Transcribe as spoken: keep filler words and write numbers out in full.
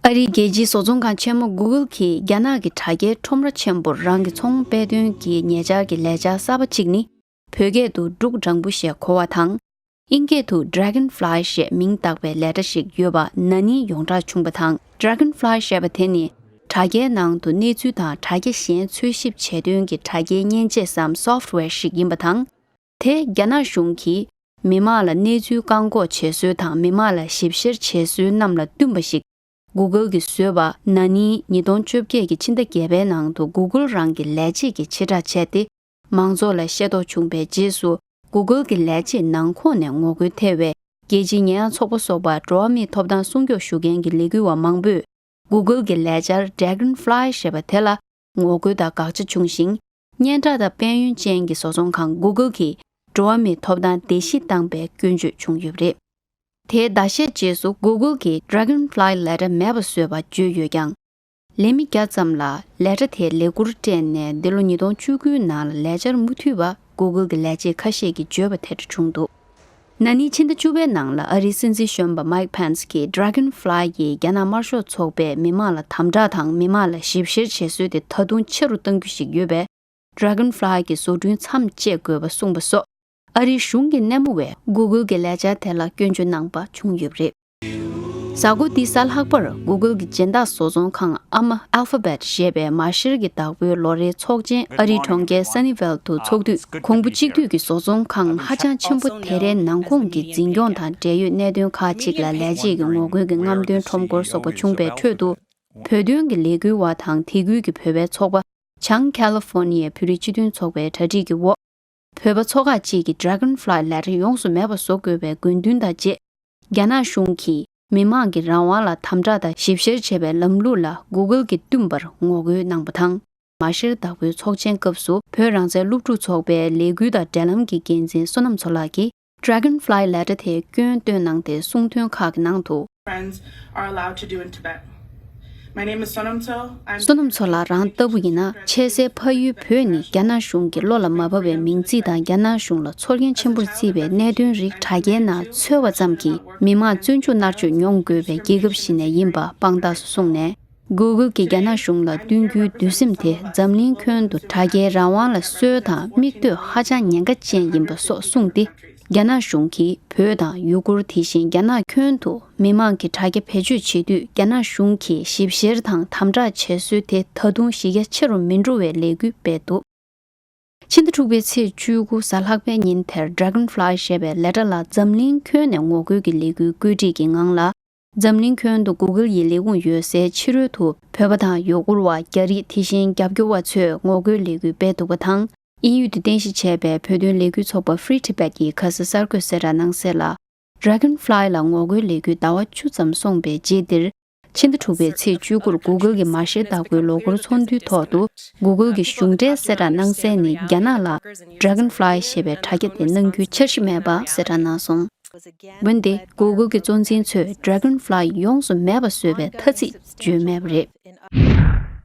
ཨ་རིའི་རྒྱལ་སྤྱིའི་བཟོ་ཚོང་ཁང་ཆེན་མོ་Google་གྱིས་རྒྱ་ནག་གི་དྲ་རྒྱའི་ཁྲོམ་ར་ཆེན་པོར་རང་གི་ཚོང་དཔེ་སྟོན་གྱི་ཉེ་ཆར་གྱི་ལས་འཆར་གསར་པ་གཅིག་ནི། བོད་སྐད་དུ་འབྲུག་སྦྲང་བུ་ཞེས་གོ་བ་དང་། ཨིན་སྐད་དུ་Dragonfly་ཞེས་མིང་བཏགས་པའི་ལས་གྲྭ་ཞིག་ཡོད་པ་ན་ནིང་ཡོངས་གྲགས་བྱུང་བ་དང་། Dragonfly་ཞེས་པ་དེ་ནི་དྲ་རྒྱའི་ནང་དུ་གནས་ཚུལ་དང་དྲ་རྒྱ་གཞན་འཚོལ་ཞིབ་བྱེད་དོན་གྱི་དྲ་རྒྱའི་མཉེན་ཆས་སམ་software་ཞིག་ཡིན་པ་དང་། དེ་རྒྱ་ནག་གཞུང་གིས་མི་དམངས་ལ་གནས་ཚུལ་བཀག་འགོག་བྱེད་སྲོལ་དང་མི་དམངས་ལ་ཞིབ་བཤེར་བྱེད་སྲོལ་རྣམས་ལ་བསྟུན་པ་ཞིག Google་གིས་བཟོས་པ་ན་ནིང་ཉིས་སྟོང་བཅོ་བརྒྱད་ཀྱི་ཕྱི་ཟླ་བརྒྱད་པའི་ནང་དུ་Google་རང་གི་ལས་བྱེད་ཀྱིས་ཕྱིར་བསྒྲགས་བྱས་ཏེ། མང་ཚོགས་ལ་ཤེས་རྟོགས་བྱུང་བའི་རྗེས་སུ་Google་གྱི་ལས་བྱེད་ནང་ཁོངས་ནས་ངོ་རྒོལ་ཐེབས་པའི་རྒྱལ་སྤྱིའི་ཉེས་ཡངས་ཚོགས་པ་སོགས་པ་འགྲོ་བ་མིའི་ཐོབ་ཐང་སྲུང་སྐྱོབ་ཞུ་མཁན་གྱི་ལས་འགུལ་བ་མང་པོས་Google་གྱི་ལས་འཆར་Dragonfly་ཞེས་པ་དེ་ལ་ངོ་རྒོལ་དང་དགག་བྱ་བྱུང་ཞིང་། སྙན་གྲགས་དང་དཔལ་ཡོན་ཅན་གྱི་བཟོ་ཚོང་ཁང་Google་གྱིས་འགྲོ་བ་མིའི་ཐོབ་ཐང་བརྡལ་བཤིག་བཏང་པའི་སྐྱོན་བརྗོད་བྱུང་ཡོད་པ་རེད། དེའི་ཟླ་ཤས་རྗེས་སུ་Google་གྱིས་Dragonfly་ལས་གྲྭ་མེད་པ་བཟོས་པ་བརྗོད་ཡོད་ཀྱང་། ལན་མི་བརྒྱ་ཙམ་ལ་ལས་གྲྭ་དེས་ལས་འཁུར་སྤྲད་ནས་འདི་ལོ་ཉིས་སྟོང་བཅུ་དགུ་ནང་ལ་ལས་འཆར་མུ་མཐུད་པ་Google་གྱི་ལས་བྱེད་ཁ་ཤས་ཀྱིས་བརྗོད་པ་དེ་འདྲ་བྱུང་འདུག་ན་ནིང་ཕྱི་ཟླ་བཅུ་པའི་ནང་ལ་ཨ་རིའི་སྲིད་འཛིན་གཞོན་པ་Mike Pence་གྱིས་Dragonfly་ཡིས་རྒྱ་ནག་དམར་ཤོག་ཚོགས་པས་མི་དམངས་ལ་དམ་དྲག་དང་མི་དམངས་ལ་ཞིབ་བཤེར་བྱེད་སྲོལ་དེ་ད་དུང་ཆེ་རུ་གཏང་རྒྱུ་ཞིག་ཡོད་པས། Dragonfly་གྱི་བཟོ་སྐྲུན་མཚམས་བཅད་དགོས་པ་གསུངས་པ་སོགས། ཨ་རིའི་གཞུང་གི་སྣེ་མོ་བས་Google་གྱི་ལས་འཆར་དེ་ལ་སྐྱོན་བརྗོད་གནང་པ་བྱུང་ཡོད་པ་རེད། གཟའ་འཁོར་འདིའི་གཟའ་ལྷག་པར་Google་གྱི་སྦྱིན་བདག་བཟོ་ཚོང་ཁང་ཨ་མ་Alphabet་ཞེས་པའི་མ་ཤེར་གྱི་བདག་པོའི་ལོ་རེའི་ཚོགས་ཆེན་ཨ་རིའི་གྲོང་ཁྱེར་Sunnyvale་དུ་ཚོགས་དུས། གོང་བུ་གཅིག་བསྡུས་ཀྱི་བཟོ་ཚོང་ཁང་ཧ་ཅང་ཆེན་པོ་དེ་རའི་ནང་ཁོངས་ཀྱི་འཛིན་སྐྱོང་དང་འབྲེལ་ཡོད་གནད་དོན་ཁག་ཅིག་ལ་ལས་བྱེད་ཀྱི་ངོ་རྒོལ་གྱི་རྔམ་སྟོན་ཁྲོམ་སྐོར་སོགས་པ་བྱུང་པའི་ཁྲོད་དུ། བོད་དོན་གྱི་ལས་འགུལ་བ་དང་དེ་ཁུལ་གྱི་བོད་པའི་ཚོགས་པ་བྱང་ཁ་ལི་ཧྥོར་ནི་ཡའི་བོད་རིགས་སྤྱི་མཐུན་ཚོགས་པའི་གྲ་སྒྲིག་གི་འོག་བོད་པ་ཚོ་ཁག་ཅིག་གིས་Dragonfly་ལས་གྲྭ་ཡོངས་སུ་མེད་པ་བཟོ་དགོས་པའི་དགོས་འདུན་དང་བཅས། རྒྱ་ནག་གཞུང་གིས་མི་དམངས་ཀྱི་རང་དབང་ལ་དམ་དྲག་དང་ཞིབ་བཤེར་བྱེད་པའི་ལམ་ལུགས་ལ་Google་གྱིས་བསྟུན་པར་ངོ་རྒོལ་གནང་པ་དང་། མ་ཤེར་བདག་པོའི་ཚོགས་ཆེན་སྐབས་སུ་བོད་རང་བཙན་སློབ་ཕྲུག་ཚོགས་པའི་ལས་འགུལ་དང་འབྲེལ་ལམ་གྱི་འགན་འཛིན་བསོད་ནམས་མཚོ་ལགས་ཀྱིས། Dragonfly་ལས་གྲྭ་དེས་སྐྱོན་བཏོན་གནང་སྟེ་གསུང་དོན་ཁག་གི་ནང་དུ། Friends are allowed to do in Tibet. My name is Sonam Tso. I'm བསོད་ནམས་མཚོ་ལགས་རང་ལྟ་བུ་ཡིན་ན་ཆེས་སའི་ཕ་ཡུལ་བོད་ནི་རྒྱ་ནག་གཞུང་གི་བློ་ལ་མ་བབས་པའི་མིང་ཚིག་དང་རྒྱ་ནག་གཞུང་ལ་ཚོར་སྐྱེན་ཆེན་པོར་བརྩིས་པའི་གནད་དོན་རིགས་དྲ་རྒྱའི་ནང་འཚོལ་བ་ཙམ་གྱིས་མི་དམངས་བཙོན་འཇུག་མནར་གཅོད་མྱོང་དགོས་པའི་རྒྱལ་ཁབ་ཞིག་ནས་ཡིན་པ་དཔང་རྟགས་སུ་བཟུང་ནས། Google་གྱིས་རྒྱ་ནག་གཞུང་ལ་བསྟུན་རྒྱུའི་འདུན་སེམས་དེ་འཛམ་གླིང་ཁྱོན་དུ་དྲ་རྒྱའི་རང་དབང་ལ་སྲོལ་དང་མིག་ལྟོས་ཧ་ཅང་ཉེན་ཁ་ཅན་ཡིན་པ་སོགས་གསུངས་ཏེ། རྒྱ་ནག་གཞུང་གིས་བོད་དང་ཡུ་གུར་དེ་བཞིན་རྒྱ་ནག་ཁྱོན་དུ་མི་དམངས་ཀྱི་དྲ་རྒྱ་བེད་སྤྱོད་བྱེད་དུས་རྒྱ་ནག་གཞུང་གིས་ཞིབ་བཤེར་དང་དམ་དྲག་བྱེད་སྲོལ་དེ་ད་དུང་གཞི་རྒྱ་ཆེ་རུ་མི་འགྲོ་བའི་ལས་འགུལ་སྤེལ་འདུག་ཕྱི་ཟླ་དྲུག་པའི་ཚེས་བཅུ་དགུ་གཟའ་ལྷག་པའི་ཉིན་དེར་Dragonfly་ཞེས་པའི་ལས་གྲྭ་ལ་འཛམ་གླིང་ཁྱོན་ནས་ངོ་རྒོལ་གྱི་ལས་འགུལ་བཀོད་སྒྲིག་གི་ངང་ལ། འཛམ་གླིང་ཁྱོན་དུ་Google་ཡི་ལས་ཁུངས་ཡོད་སའི་ཕྱི་རོལ་དུ་བོད་པ་དང་ཡུ་གུར་བ། རྒྱ་རིགས་དེ་བཞིན་རྒྱབ་སྐྱོར་བ་ཚོས་ངོ་རྒོལ་ལས་འགུལ་སྤེལ་འདུག་པ་དང་། དབྱིན་ཡུལ་དུ་རྟེན་གཞི་བྱས་པའི་བོད་དོན་ལས་འགུལ་ཚོགས་པ་Free Tibet་ཡིས་ཁ་སང་གསར་འགོད་གསལ་བསྒྲགས་གནང་གསལ་ལ། Dragonfly་ལ་ངོ་རྒོལ་ལས་འགུལ་ཟླ་བ་བཅུ་ཙམ་སོང་པའི་རྗེས་འདིར། ཕྱི་ཟླ་དྲུག་པའི་ཚེས་བཅུ་དགུར་Google་གྱི་མ་ཤེར་བདག་པོའི་ལོ་འཁོར་ཚོགས་འདུའི་ཐོག་ཏུ་Google་གྱི་གཞུང་འབྲེལ་གསལ་བསྒྲགས་གནང་གསལ་ནི་རྒྱ་ནག་ལ་Dragonfly་ཞེས་པའི་དྲ་རྒྱ་དེ་གནང་རྒྱུའི་འཆར་གཞི་མེད་པ་གསལ་བསྒྲགས་གནང་སོང་། འོན་ཏེ་Google་གྱི་གཙོ་འཛིན་ཚོས་Dragonfly་ཡོངས་སུ་མེད་པ་བཟོས་པའི་ཐ་ཚིག་བརྗོད་མེད་པ་རེད།